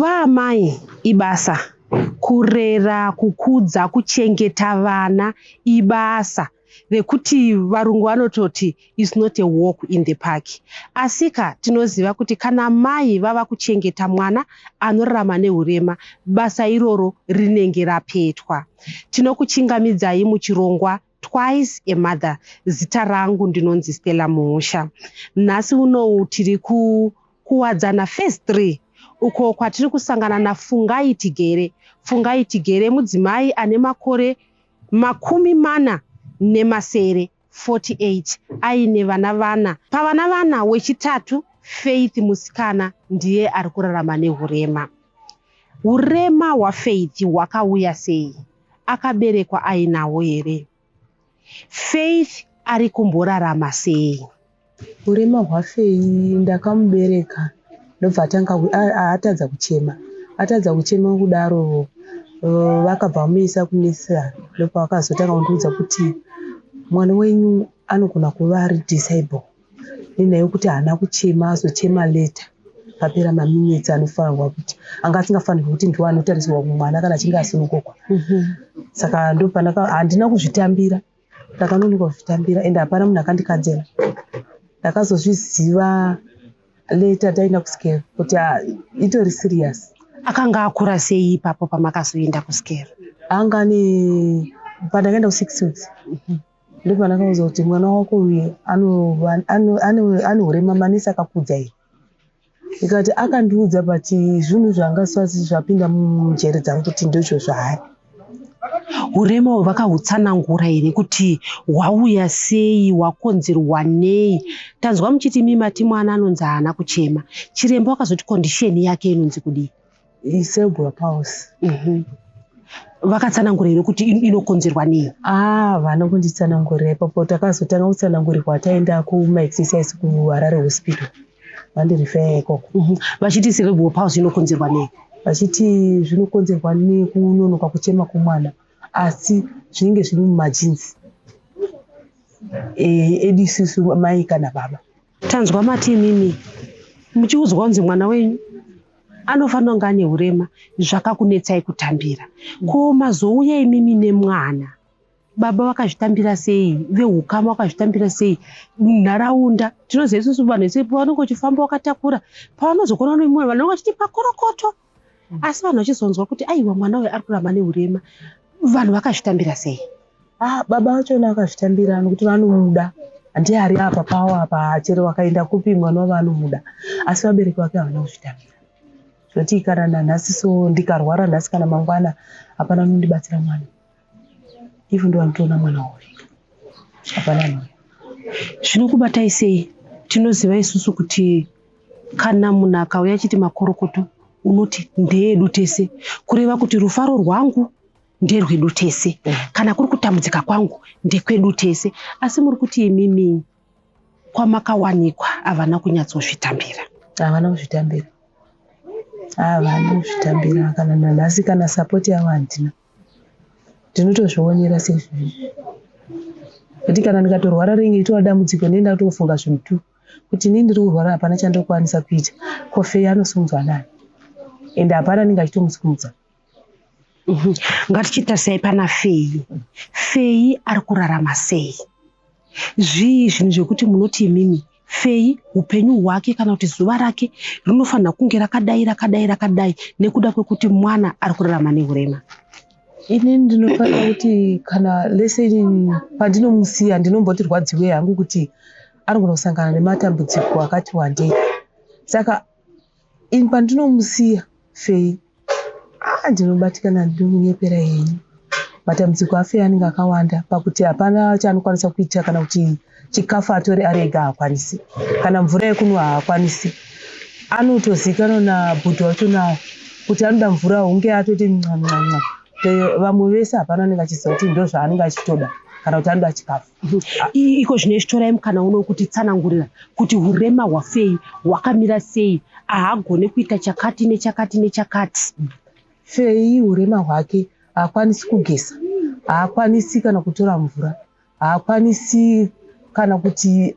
Kuva amai ibasa, kurera, kukudza, kuchengeta vana ibasa rekuti varungu vanototi is not a walk in the park. Asika tinoziva kuti kana mai vava kuchengeta mwana anorarama nehurema, basa iroro rinenge rapetwa. Tinokuchingamidzai muchirongwa Twice a Mother. Zita rangu ndinonzi Stella Muusha. Nhasi unowu tiri kuKuwadzana Phase 3 uko kwatiri kusangana naFungai Tigere. Fungai Tigere mudzimai ane makore 47, 48, aine vana vana. Pavana vana, wechitatu Faith musikana ndiye ari kurarama nehurema. Hurema hwaFaith hwakauya sei? Akaberekwa ainawo here? Faith ari kumborarama sei? Urema hwaFei ndakamubereka ndobva atanga atadza kuchema. Atadza kuchema kudaro vakabva vamuisa kunursery ndopavakazotanga kundiudza kuti mwana wenyu anogona kuva ari disable nenyaya yekuti haana kuchema azochema later papera maminitsi anofanirwa kuti anga asingafanirwi kuti ndiwo anotarisirwa kumwana kana achinge asunungurwa. Saka ndopandaka handina kuzvitambira ndakanonoka kuzvitambira ende hapana munhu akandikanzela. Ndakazozviziva later taenda kusikero kuti itori serious. Akanga akura sei ipapo pamakazoenda kusikero? Anga ane pandakaenda ku6 weeks ndopandakaudzwa kuti mwana wako uyu ane urema manesi akakudza here. Ndikati akandiudza but zvinhu zvanga zvisati zvapinda munjere dzangu kuti ndizvo zvaari. Urema uhwu vakahutsanangura here kuti hwauya sei, hwakonzerwa nei? Tanzwa muchiti imi mati mwana anonzi haana kuchema. Chiremba wakazoti condition yake inonzi kudii? Cerebral palsy. Vakatsanangura here kuti inokonzerwa nei? Ah, havana kunditsanangurira ipapo. Takazotanga kutsanangurirwa taenda kumaexercise kuHarare Hospital. Vandirifeya ikoko. Vachiti cerebral palsy inokonzerwa nei? Vachiti zvinokonzerwa nekunonoka kuchema kwemwana asi zvinenge zviri mumagenes edu isusu mai kana baba. Tanzwa mati imimi muchiudzwa kunzi mwana wenyu anofanira kunge ane urema zvakakunetsai kutambira. Ko mazouya imimi nemwana, baba vakazvitambira sei? Veukama vakazvitambira sei? Nharaunda tinoziva isusu vanhu vese pavanenge vachifamba vakatakura pavanozokona nemumwe vanenge vachiti makorokoto. Asi vanhu vachizonzwa kuti aiwa mwana uyu ari kurarama neurema, vanhu vakazvitambira sei? Ah, baba vachona vakazvitambira nokuti vanomuda. Ndiye ari apa pavo apa chero vakaenda kupi mwana wavo anomuda. Asi vabereki vake havana kuzvitambira. Zvoti kana nanhasi so ndikarwara nhasi kana mangwana hapana anondibatsira mwana. Ivo ndo vanotoona mwana wavo vega. Hapana anouya. Zvinokubatai sei? Tinoziva isusu kuti kana munhu akauya achiti makorokoto unoti ndeedu tese, kureva kuti rufaro rwangu nderwedu tese, kana kuri kutambudzika kwangu ndekwedu tese. Asi muri kuti imimi kwamakawanikwa havana kunyatsozvitambira. Havana kuzvitambira. Havana kuzvitambira kana nanhasi kana support yavo handina. Ndinotozvionera seizvozvi. Kuti kana ndikatorwara ringe itora dambudziko ndinenge ndakutofunga zvinhu tu kuti inini ndiri kurwara hapana chandokwanisa kuita. Ko Fei anosimudzwa nani? Ende hapana anenge achitomusimudza. Ngatichitarisai pana Fei. Fei ari kurarama sei? Zvii zvinhu zvekuti munoti imimi Fei upenyu hwake kana kuti zuva rake rinofanira kunge rakadai rakadai rakadai nekuda kwekuti mwana ari kurarama neurema? Inini ndinofanira kuti kana lese pandinomusiya ndinomboti rwadziwe hangu kuti anogona kusangana nematambudziko akati wandei. Saka ini pandinomusiya Fei ndinobatikana ndinomunyepera henyu. Matambudziko aFei anenge akawanda pakuti hapana chaanokwanisa kuita kana kuti chikafu atori ari ega haakwanisi. Kana mvura yekunwa haakwanisi. Anotozikanwa nabhudhi wacho kuti anoda mvura hunge atoti nca nca nca. Vamwe vese hapana anenge achiziva kuti ndo zvaanenge achitoda kana kuti anoda chikafu. Iko zvino torai mukana uno kutitsanangurira kuti urema hwaFei hwakamira sei, haagone kuita chakati nechakati nechakati. Fei urema hwake haakwanisi kugeza, haakwanisi kana kutora mvura, haakwanisi kana kuti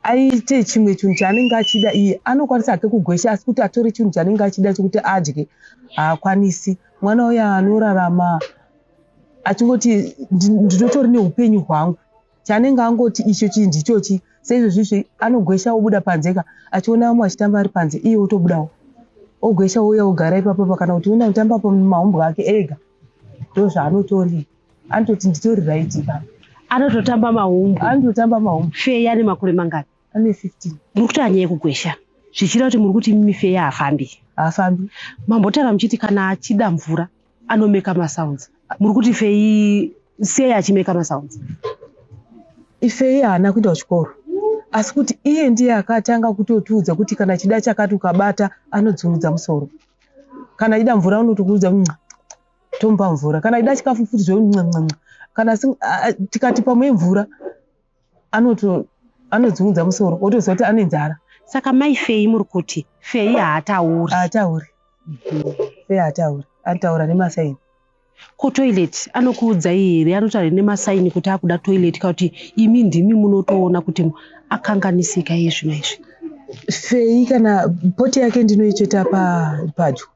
Aite chimwe chinhu chaanenge achida iye anokwanisa hake kugwesha, asi kuti atore chinhu chaanenge achida chekuti adye haakwanisi. Mwana uya anorarama achingoti ndinotori neupenyu hwangu, chaanenge angoti icho chii ndichochi. Seizvozvizvi anogwesha obuda panze ka, achiona vamwe vachitamba ari panze, iye otobudawo ogwesha ouya ogara ipapo, kana kuti uenda kutamba pamahumbwe ake ega. Ndozvaanotori, anototi nditori right ipapa. Anototamba mahumbwe. Anototamba mahumbwe. Feyi ane makore mangani? Ane 15. Muri kutaura nyaya yekugwesha, zvichireva kuti muri kuti mimi Feyi haafambi? Haafambi. Mambotaura muchiti kana achida mvura anomeka masounds. Muri kuti Feyi sei achimeka masounds? Feyi haana kuenda kuchikoro, asi kuti iye ndiye akatanga kutotiudza kuti kana achida chakati ukabata anodzungudza musoro. Kana achida mvura unotokuudza mwa, tomupa mvura. Kana achida chikafu futi zve kana tikati pamwe mvura anodzungudza musoro, wotoziva kuti ane nzara. Saka mai Feyi muri kuti Feyi haatauri? Haatauri. Feyi haatauri, anotaura nemasaini. Ko toilet anokuudzai here? Anotaura nemasaini kuti akuda toilet, kana kuti imi ndimi munotoona kuti akanganisika iye zvino izvi? Feyi kana poti yake ndinoitsveta padyo,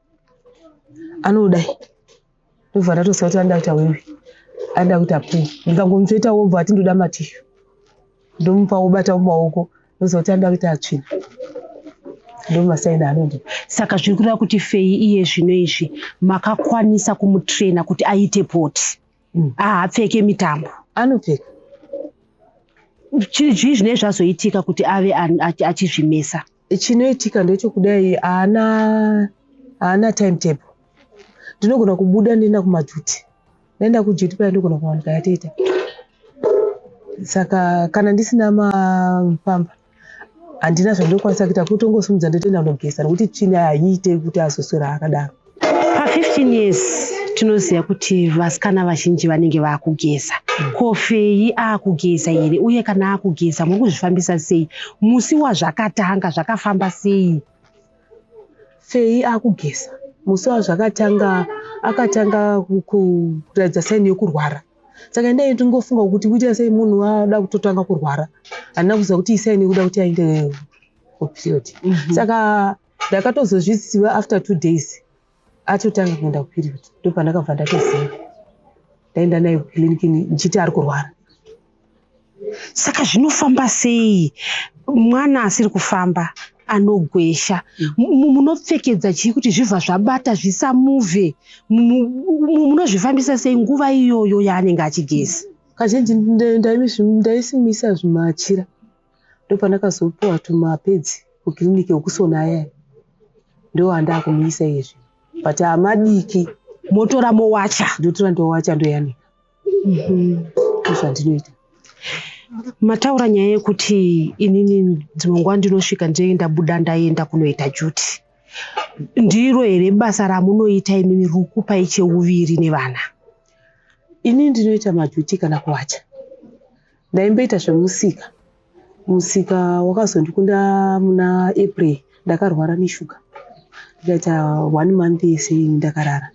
anodai ndobva ndatoziva kuti anoda kuita wewe, anoda kuita puu. Ndikangomutsveta wobva ati ndoda matishu, ndomupa wobata mumaoko, ndoziva kuti anoda kuita tsvina. Ndomasaini anondipa. Saka zviri kureva kuti Feyi iye zvino izvi makakwanisa kumutraina kuti aite poti? Haapfeke mitambo? Anopfeka. Zvii zvinenge zvazoitika kuti ave achizvimesa? Chinoitika ndechekudai, haana timetable. Ndinogona kubuda ndienda kumaduty, ndaenda kuduty paya ndogona kuwanika yatoita. Saka kana ndisina mapamba handina zvandinokwanisa kuita, kutongosimudza ndotoenda kunogeza, nekuti tsvina haiite kuti azoswera akadaro. Pa15 years tinoziva kuti vasikana vazhinji vanenge vaakugeza. Ko Feyi aakugeza here? Uye kana aakugeza muri kuzvifambisa sei? Musi wazvakatanga zvakafamba sei? Feyi akugeza. Musi wazvakatanga, akatanga kuratidza saini yokurwara. Saka ndai ndingofunga kuti kuita sei munhu ada kutotanga kurwara, handina kuziva kuti isaini yekuda kuti aende kuperiod. Saka ndakatozozviziva after 2 days atotanga kuenda kuperiod, ndopandakabva ndatoziva. Ndaenda naye kukiriniki ndichiti ari kurwara. Saka zvinofamba sei mwana asiri kufamba anogwesha? Munopfekedza chii kuti zvibva zvabata zvisamuvhe? Munozvifambisa sei nguva iyoyo yaanenge achigeza? Kazhinji ndaisimisa zvimachira, ndopandakazopiwa tumapedzi kukiriniki ekusona aya, ndo andakumuisa izvi, but hamadiki. Motora mowacha? Ndotora ndowacha, ndoyanika. Ndozvandinoita. Mataura nyaya yekuti inini dzimwe nguva ndinosvika ndinenge ndabuda ndaenda kunoita duty. Ndiro here basa ramunoita imimi rikukupai cheuviri nevana? Ini ndinoita maduty kana kuwacha. Ndaimboita zvemusika, musika wakazondikunda muna April, ndakarwara neshuga, ndikaita 1 month yese ndakarara,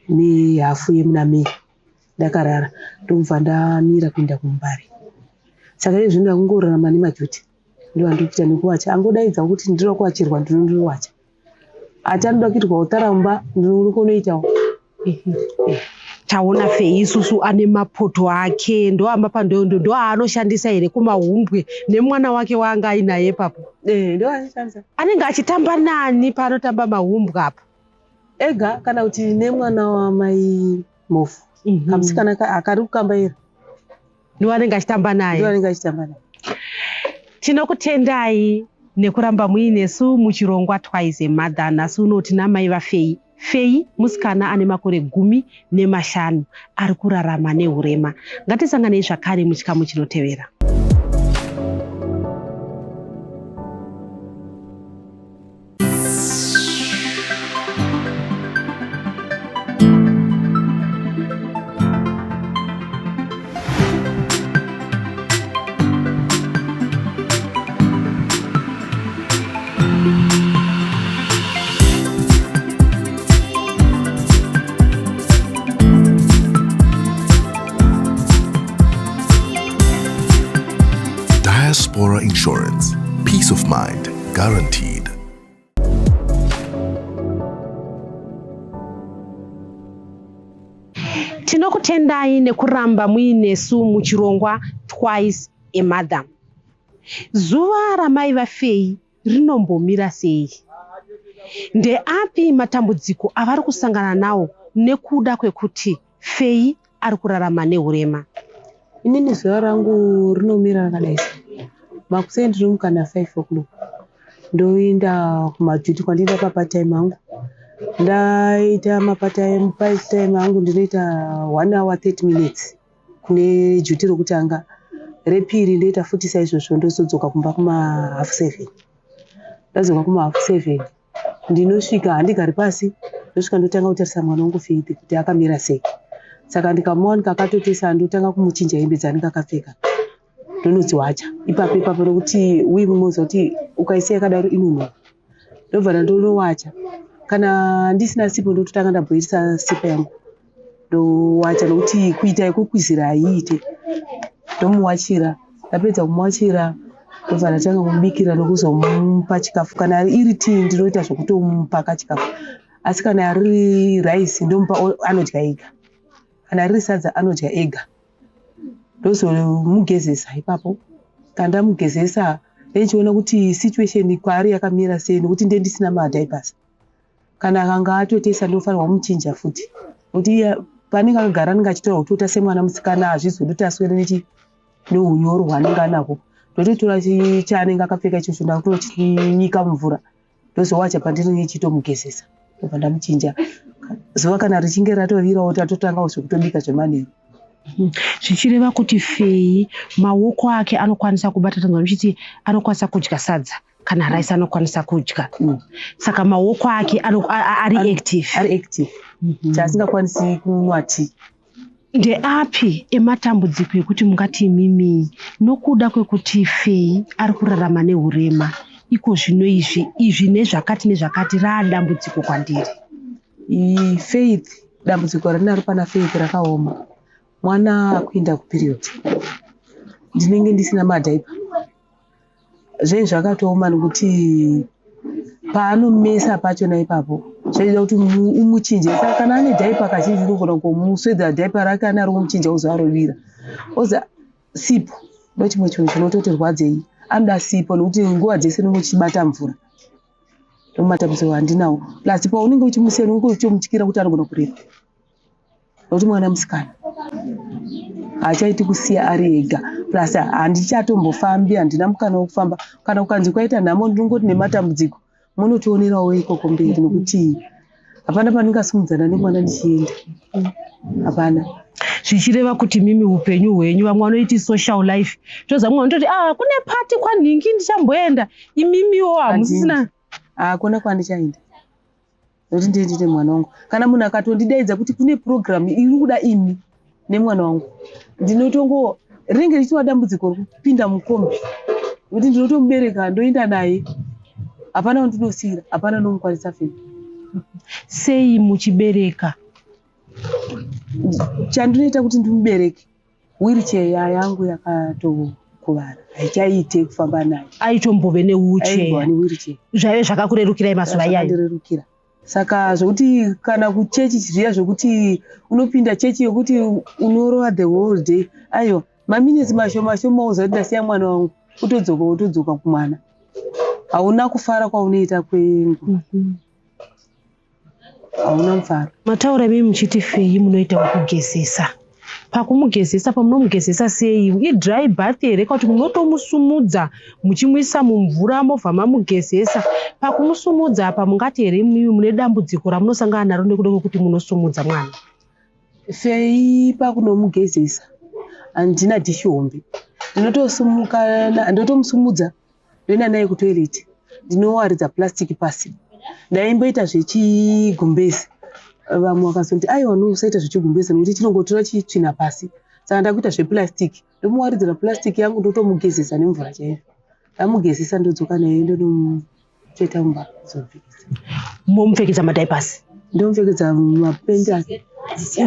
nehafu yemuna May ndakarara, ndobva ndamira kuenda kuMbare. Saka izvi ndakungorarama nemaduty, ndo andiri kuita nekuwacha. Angodaidza kuti ndinoda kuwachirwa, ndinowacha. Ati anoda kuitirwa utaramba, ndinokonoitawo. Taona Feyi isusu ane mapoto ake, ndoamba ndoaanoshandisa here kumahumbwe nemwana wake waanga ainaye ipapo? Ndoanoshandisa. Anenge achitamba nani paanotamba mahumbwe apa? Ega, kana kuti nemwana wamai Mofu, kamusikana akari kukambaira. Ndiwo anenge achitamba naye. Ndiwo anenge achitamba naye. Tinokutendai nekuramba muinesu muchirongwa Twice a Mother. Nhasi uno tina mai vaFeyi. Feyi musikana ane makore 15 ari kurarama neurema. Ngatisanganei zvakare muchikamu chinotevera. Insurance. Peace of mind guaranteed. Tinokutendai nekuramba muinesu muchirongwa Twice a Mother. Zuva ramai vaFei rinombomira sei? Ndeapi matambudziko avari kusangana nawo nekuda kwekuti Fei ari kurarama nehurema? Inini zuva rangu rinomira rakadai so. Makuseni ndinomuka na5 o'clock, ndoenda kumaduty kwandinoita papart time angu. Ndaita mapart time angu, ndinoita 1 hour 30 minutes kune duty rokutanga. Repiri ndoita futi saizvozvo, ndozodzoka kumba kuma 7:30. Ndadzoka kuma 7:30, ndinosvika, handigari pasi, ndosvika ndotanga kutarisa mwana wangu Faith kuti akamira sei. Saka ndikamuwanika akatotesa, ndotanga kumuchinja hembe dzaanenge akapfeka, ndonodziwacha ipapo ipapo, nokuti uye munoziva kuti ukaisiya yakadaro inonhuhwa. Ndobva ndandonowacha. Kana ndisina sipo, ndototanga ndabhoirisa sipo yangu, ndowacha, nokuti kuita yekukwizira haiite. Ndomuwachira. Ndapedza kumuwachira, ndobva ndatanga kumubikira nokuzomupa chikafu. Kana iri tii, ndinoita zvokutomupaka chikafu, asi kana riri raisi, ndomupa, anodya ega. Kana riri sadza, anodya ega. Ndozomugezesa ipapo. Kana ndamugezesa, ndendichiona kuti situation kwaari yakamira sei, nokuti nde ndisina madiapers. Kana akanga atotesa, ndinofanirwa kumuchinja futi, nokuti iye paanenge akagara anenge achitora kutota semwana musikana. Hazvizodi kuti aswere neunyoro hwaanenge anahwo. Ndototora chaanenge akapfeka ichocho, ndakutochinyika mumvura, ndozowacha pandinenge chitomugezesa, ndobva ndamuchinja. Zuva kana richinge ratovirawo, tatotangawo zvekutobika zvemanheru. Zvichireva kuti Fei maoko ake anokwanisa kubata, tanzwa muchiti anokwanisa kudya sadza, kana raisi anokwanisa kudya. Saka maoko ake ari active. Ari active. Chaasingakwanisi kunwa tii. Ndeapi ematambudziko ekuti mungati imimi nokuda kwekuti Fei ari kurarama nehurema iko zvino izvi, izvi nezvakati nezvakati raadambudziko kwandiri? Faith, dambudziko randinaro pana Faith rakaoma. Mwana akuenda kuperiod, ndinenge ndisina madiaper. Zvinhu zvakatooma, nokuti paanomesa pachona ipapo zvaida kuti umuchinje. Saka kana ane diaper, kazhinji unogona kumuswedza diaper rake anaro, umuchinja, uzoarovira oza. Sipo ndo chimwe chinhu chinototi rwadzei. Anoda sipo, nokuti nguva dzese unenge uchibata mvura. Ndomatambudziko andinawo. Plus paunenge uchimusiya, unenge uchitomutyira kuti anogona kurepa, nokuti mwana musikana haachaiti kusiya ari ega. Plus handichatombofambi, handina mukana wekufamba. Kana kukanzi kwaita nhamo, ndinongoti nematambudziko munotionerawo ikoko mberi, nokuti hapana pandingasimudzana nemwana ndichienda, hapana. Zvichireva kuti mimi upenyu hwenyu, vamwe vanoiti social life, toza mumwe vanototi, "Ah, kune party kwanhingi, ndichamboenda." Imimiwo hamusisina. Hakuna kwandichaenda, nokuti ndiye ndine mwana wangu. Kana munhu akatondidaidza kuti kune purogiramu iri kuda imi nemwana wangu, ndinotongo rinenge richitova dambudziko rekupinda mukombi, nokuti ndinotomubereka, ndoenda naye. Hapana wandinosiira, hapana nomukwanisa fei. Sei muchibereka? Chandinoita kuti ndimubereke, wheelchair yangu yakatokuvara, haichaite kufamba nayo. Aitombove Aimbova newheelchair? Newheelchair. Zvaive zvakakurerukirai mazuva iyayo? Zvakandirerukira. Saka zvokuti kana kuchechi zviya zvokuti unopinda chechi yokuti unorova the whole day, aiwa, maminitsi mashoma shoma uziva kuti ndasiya mwana wangu, utodzoka, wotodzoka kumwana. Hauna kufara kwaunoita kwenguva, hauna mufaro. Mataura imimi muchiti Fei munoita wekugezesa. Pakumugezesa, pamunomugezesa sei? Idry bath here, kana kuti munotomusumudza muchimuisa mumvura, mobva mamugezesa? Pakumusumudza apa, mungati here imimi mune dambudziko ramunosangana naro nekuda kwekuti munosumudza mwana? Fei pakunomugezesa, handina dhishi hombe. Ndinotosumuka, ndotomusumudza, ndoenda naye kutoilet, ndinowaridza plastic pasi. Ndaimboita zvechigumbezi, vamwe vakazoti, "Aiwa, no, usaita zvechigumbezi nokuti chinongotora chitsvina pasi." Saka ndakuita zveplastic, ndomuwaridzira plastic yangu, ndotomugezesa nemvura chaiyo. Ndamugezesa, ndodzoka naye, ndonomutsveta mumba, zomupfekedza. Momupfekedza madiapers? Ndomupfekedza mapampers.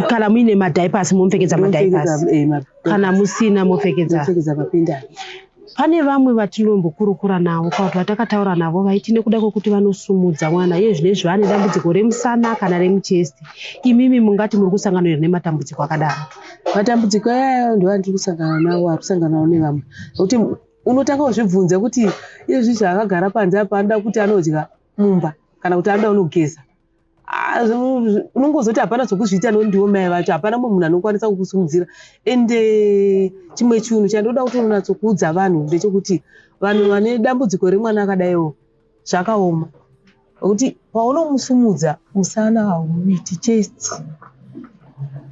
Kana muine madiapers, momupfekedza madiapers? Kana musina, mopfekedza? Ndopfekedza mapampers. Pane vamwe vatinombokurukura navo kana kuti vatakataura navo vaiti nekuda kwekuti vanosumudza mwana iye zvinezvi vane dambudziko remusana kana remuchest. Imimi mungati muri kusangana here nematambudziko akadaro? Matambudziko ayayo ndo andiri kusangana nawo, ari kusanganawo nevamwe, nekuti unotanga kuzvibvunza kuti iye zvizvi akagara panze apa anoda kuti anodya mumba kana kuti anoda unogeza. Unongozoti hapana zvokuzviita nokuti ndiwo mai vacho, hapana mumwe munhu anokwanisa kukusumudzira. Ende chimwe chinhu chandoda kuti unonatsokuudza vanhu ndechekuti vanhu vane dambudziko remwana akadaiwo zvakaoma, nekuti paunomusumudza musana hauiti, chest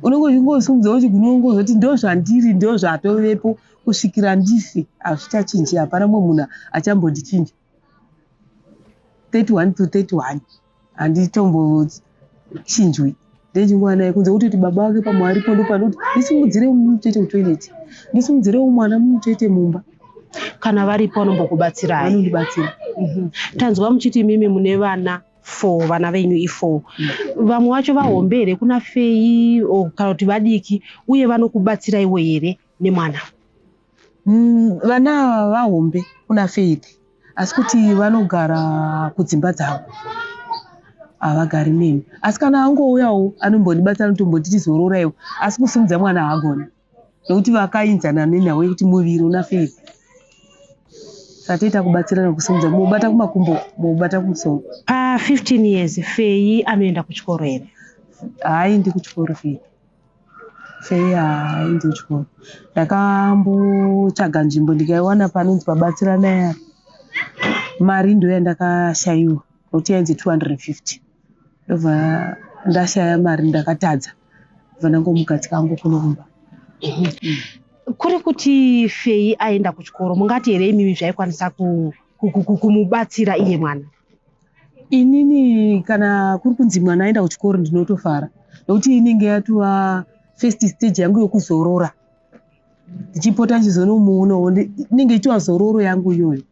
unenge uchingosumudza uchigunongozoti ndo zvandiri, ndo zvatovepo kusvikira ndife, hazvichachinji, hapana mumwe munhu achambondichinja. 31 to 31 handitombochinjwi, ndechingova naye kunze kutoti baba vake pamwe aripo, ndopanoti ndisimudzire mutoite kutoilet, ndisimudzirewo mwana mutoite mumba. Kana varipo vanombokubatsirai? Vanondibatsira. Tanzwa muchiti imimi mune vana 4, vana venyu i4. Vamwe vacho vahombe here kuna Fei kana kuti vadiki, uye vanokubatsiraiwo here nemwana? Vana ava vahombe kuna Faith, asi kuti vanogara kudzimba dzavo, havagari neni. Asi kana angouyawo anombondibatsira, anotomboti tizororaiwo, asi kusimudza mwana haagoni nekuti vakainzana nenhau yekuti muviri una Faith. Saka toita kubatsirana kusimudza, mubata kumakumbo, mubata kumusoro. Pa15 years Fei anoenda kuchikoro here? Haaendi kuchikoro Faith. Fei haaendi kuchikoro. Ndakambotsvaga nzvimbo ndikaiwana panonzi pabatsiranai, mari ndo yandakashayiwa nokuti yainzi 250, ndobva ndashaya mari, ndakatadza, ndobva ndangomugadzika hangu kuno kumba. Kuri kuti Fei aenda kuchikoro, mungati here imimi zvaikwanisa kumubatsira iye mwana? Inini kana kuri kunzi mwana aenda kuchikoro ndinotofara, nekuti inenge yatova first stage yangu yokuzorora, ndichipota ndichizonomuonawo, inenge ichiwa zororo yangu iyoyo,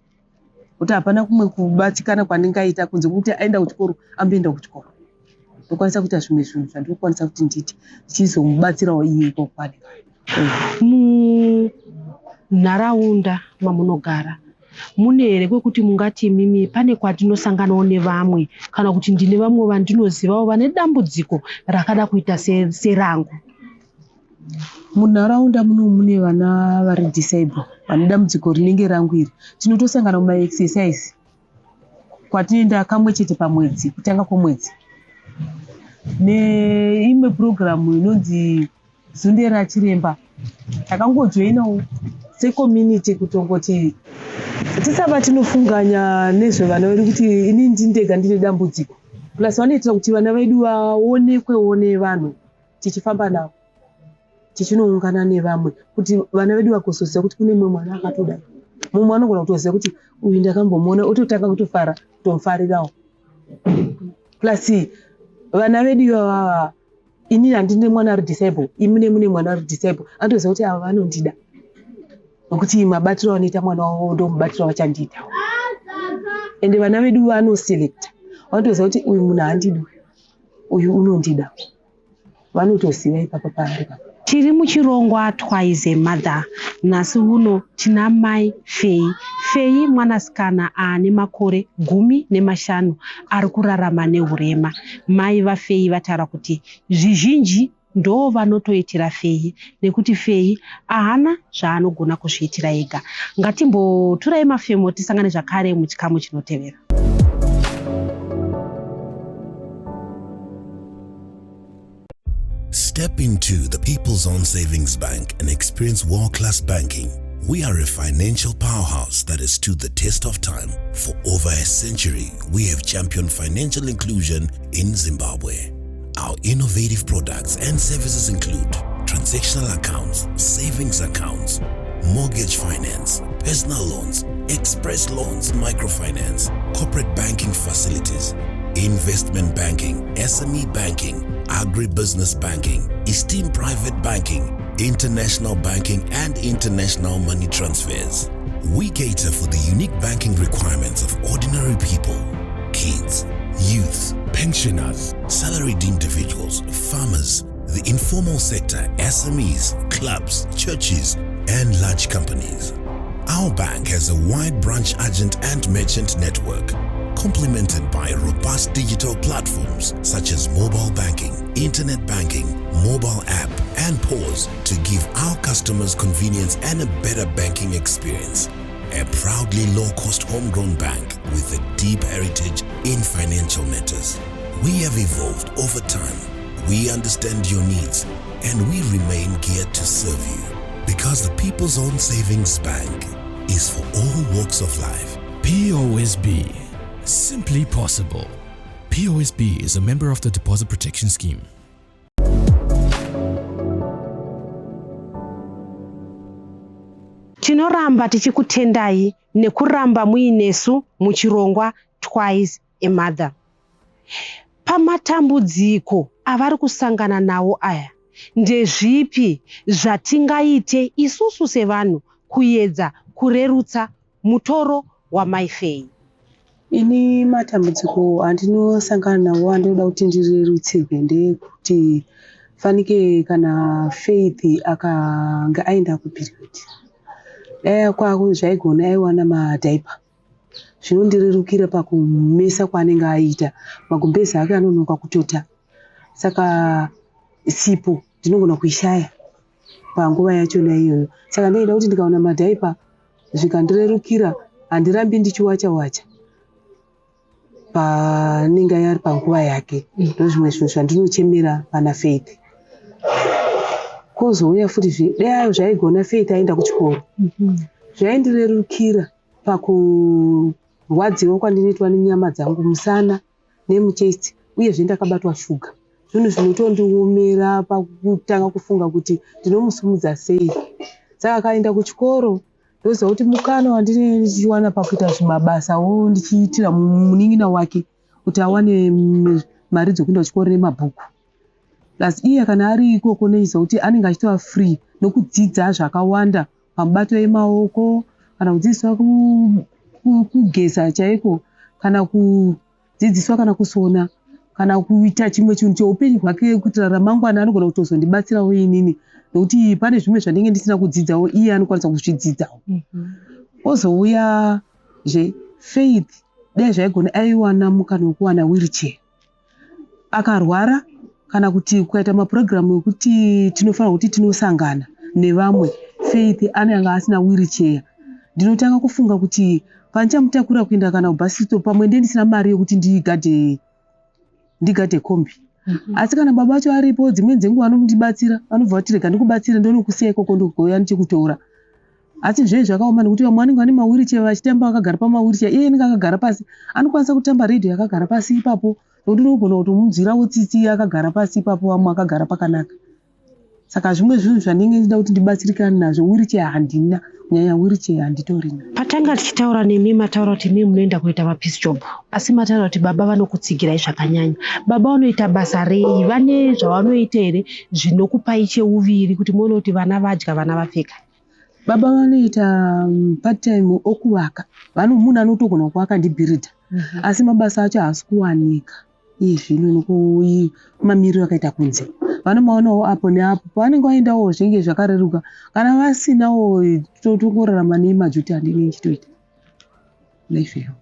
kuti hapana kumwe kubatikana kwandingaita kunze kwekuti aenda kuchikoro, amboenda kuchikoro, ndokwanisa kuita zvimwe zvinhu zvandinokwanisa kuti ndiite ndichizomubatsirawo iye ikoko kwanenge. Munharaunda mamunogara mune here kwekuti mungati imimi pane kwatinosanganawo nevamwe, kana kuti ndine vamwe vandinozivawo vane dambudziko rakada kuita serangu? Munharaunda muno mune vana vari disable vane dambudziko rinenge rangu iri. Tinotosangana mumaexercise kwatinoenda kamwe chete pamwedzi, kutanga kwomwedzi, neimwe purogiramu inonzi Zunde raChiremba. Takangojoinawo secommunity kutongoti tisava tinofunganya nezvevana vedu kuti inini ndini ndega ndine dambudziko. Plus vanoitira kuti vana vedu vaonekwewo nevanhu, tichifamba navo tichinoungana nevamwe, kuti vana vedu vagozoziva kuti kune mumwe mwana akatodai. Mumwe anogona kutoziva kuti uyu ndakambomuona, ototanga kutofara, kutomufarirawo. Plus vana vedu ivava, inini handine mwana ari disable, imune mune mwana ari disable, anotoziva kuti ava vanondida nokuti mabatiro anoita mwana wavo ndo mubatiro wachandiitawo. Ende vana vedu vanoselecta, vanotoziva kuti uyu munhu haandidi, uyu unondida, vanotoziva ipapa paari papa. Tiri muchirongwa Twice a Mother. Nhasi uno tina mai Fei. Fei mwanasikana ane makore 15 ari kurarama neurema. Mai vaFei vataura kuti zvizhinji ndo vanotoitira Fei nekuti Fei haana zvaanogona kuzviitira ega. Ngatimboturai mafemo, tisangane zvakare muchikamu chinotevera. Step into the People's Own Savings Bank and experience world class banking. We are a financial powerhouse that has stood the test of time. For over a century, we have championed financial inclusion in Zimbabwe. Our innovative products and services include transactional accounts, savings accounts, mortgage finance, personal loans, express loans, microfinance, corporate banking facilities, investment banking, SME banking, agribusiness banking, esteemed private banking, international banking, and international money transfers. We cater for the unique banking requirements of ordinary people, kids, youth, pensioners, salaried individuals, farmers, the informal sector, SMEs, clubs, churches, and large companies. Our bank has a wide branch agent and merchant network, complemented by robust digital platforms such as mobile banking, internet banking, mobile app, and POS to give our customers convenience and a better banking experience. A proudly low-cost homegrown bank with a deep heritage in financial matters. We have evolved over time. We understand your needs and we remain geared to serve you because the People's Own Savings Bank is for all walks of life. POSB. Simply possible. POSB is a member of the Deposit Protection Scheme. Tinoramba tichikutendai nekuramba muinesu muchirongwa Twice a Mother. Pamatambudziko avari kusangana nawo aya, ndezvipi zvatingaite isusu sevanhu kuedza kurerutsa mutoro waMai Fei? Ini matambudziko andinosangana nawo andinoda kuti ndirerutsirwe ndeyekuti fanike kana Faith akanga aenda kuperiod, dai kwako zvaigona aiwana madiaper, zvinondirerukira pakumesa kwaanenge aita. Magumbezi ake anonoka kutota, saka sipo ndinogona kuishaya panguva yachona iyoyo. Saka ndaida kuti ndikaona madiaper zvikandirerukira, handirambi ndichiwacha wacha paanenge ari panguva yake. Ndozvimwe zvinhu zvandinochemera pana Faith. Kozouya futi, dai zvaigona Faith aenda kuchikoro, zvaindirerukira pakurwadziwa kwandinoitwa nenyama dzangu, musana nemuchest, uyezve ndakabatwa shuga. Zvinhu zvinotondiomera pakutanga kufunga kuti ndinomusimudza sei. Saka akaenda kuchikoro, ndoziva kuti mukana wandinenge ndichiwana pakuita zvimabasawo ndichiitira munin'ina wake kuti awane mari dzekuenda kuchikoro nemabhuku. Plus iye kana ari ikoko, neiziva kuti anenge achitova free nokudzidza zvakawanda pamubato yemaoko, kana kudzidziswa kugeza chaiko, kana kudzidziswa kana kusona, kana kuita chimwe chinhu cheupenyu hwake, kuitira ramangwana anogona kutozondibatsirawo inini, nokuti pane zvimwe zvandinge ndisina kudzidzawo, iye anokwanisa kuzvidzidzawo. Ozouyazve Faith, dai zvaigona aiwana mukana wekuwana wheelchair akarwara, kana kuti kukaita mapurogiramu ekuti tinofanira kuti tinosangana nevamwe, Faith anenge asina wheelchair, ndinotanga kufunga kuti pandichamutakura kuenda kana kubus stop, pamwe ndiye ndisina mari yekuti ndigadhe kombi. Asi kana baba vacho aripo, dzimweni dzenguva anondibatsira, vanobva vati, "Rega ndikubatsire, ndonokusiya ikoko, ndogouya ndichikutora." Asi zvinenge zvakaoma nekuti vamwe vanenge vane mawheelchair vachitamba vakagara pamawheelchair, iye anenge akagara pasi. Anokwanisa kutamba redhiyo akagara pasi ipapo, nokuti unogona kutomunzwirawo tsitsi akagara pasi ipapo, vamwe akagara pakanaka. Saka zvimwe zvinhu zvandinenge ndichida kuti ndibatsirikane nazvo, wheelchair handina, kunyanya wheelchair handitorina. Patanga tichitaura nemi, mataura kuti mii munoenda kunoita mapiece job, asi mataura kuti baba vanokutsigirai zvakanyanya. Baba vanoita basa rei? Vane zvavanoita here zvinokupai cheuviri kuti muone kuti vana vadya, vana vapfeka? Baba vanoita part time okuvaka. Munhu anotogona kuvaka, ndibuilder, asi mabasa acho haasi kuwanika iye zvino nekumamiriro akaita kunze. Vanomaonawo apo neapo, pavanenge vaendawo zvinenge zvakareruka. Kana vasinawo, totongorarama nemajuti andinenge ndichitoita life yavo.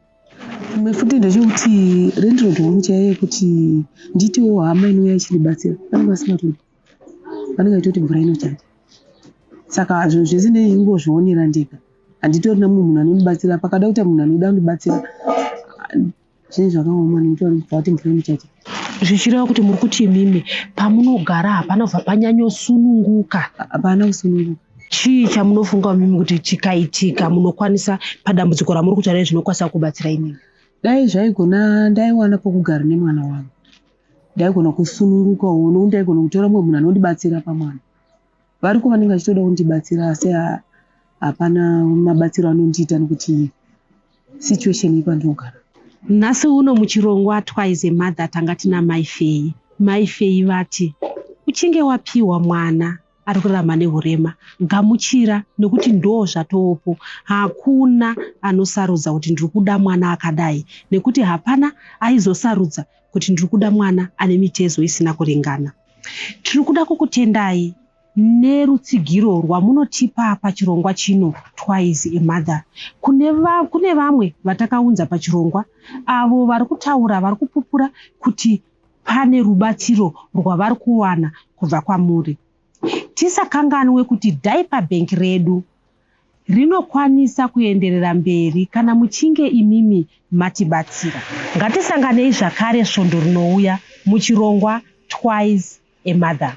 Imwe futi ndechekuti landlord wangu chaiye, kuti ndiitewo hama inouya ichindibatsira, vanenge vasingatodi, vanenge vachitoti mvura inochata. Saka zvinhu zvese ndinongozvionera ndega, handitorina mumwe munhu anondibatsira. Pakada kuita munhu anoda kundibatsira, zvinenge zvakaoma nekuti vanobva vati mvura inochata. Zvichireva kuti muri kuti imimi pamunogara hapana kubva panyanyosununguka? Hapana kusununguka. Chii chamunofunga imimi kuti chikaitika munokwanisa padambudziko ramuri kutaura, zvinokwanisa kubatsira imimi? Dai zvaigona ndaiwana pokugara nemwana wangu, ndaigona kusunungukawo, nokuti ndaigona kutora mumwe munhu anondibatsira pamwana. Variko vanenge vachitoda kundibatsira, asi hapana mabatsiro anondiita nekuti situation yepandinogara. Nhasi uno muchirongwa Twice a Mother tanga tina Mai Fei. Mai Fei vati uchinge wapiwa mwana ari kurarama neurema, gamuchira, nekuti ndo zvatopo. Hakuna anosarudza kuti ndiri kuda mwana akadai, nekuti hapana aizosarudza kuti ndiri kuda mwana ane mitezo isina kuringana. Tiri kuda kukutendai. Nerutsigiro rwamunotipa pachirongwa chino Twice a Mother. Kune, va, kune vamwe vatakaunza pachirongwa avo vari kutaura, vari kupupura kuti pane rubatsiro rwavari kuwana kubva kwamuri. Tisakanganwe kuti diaper bank redu rinokwanisa kuenderera mberi kana muchinge imimi matibatsira. Ngatisanganei zvakare svondo rinouya muchirongwa Twice a Mother.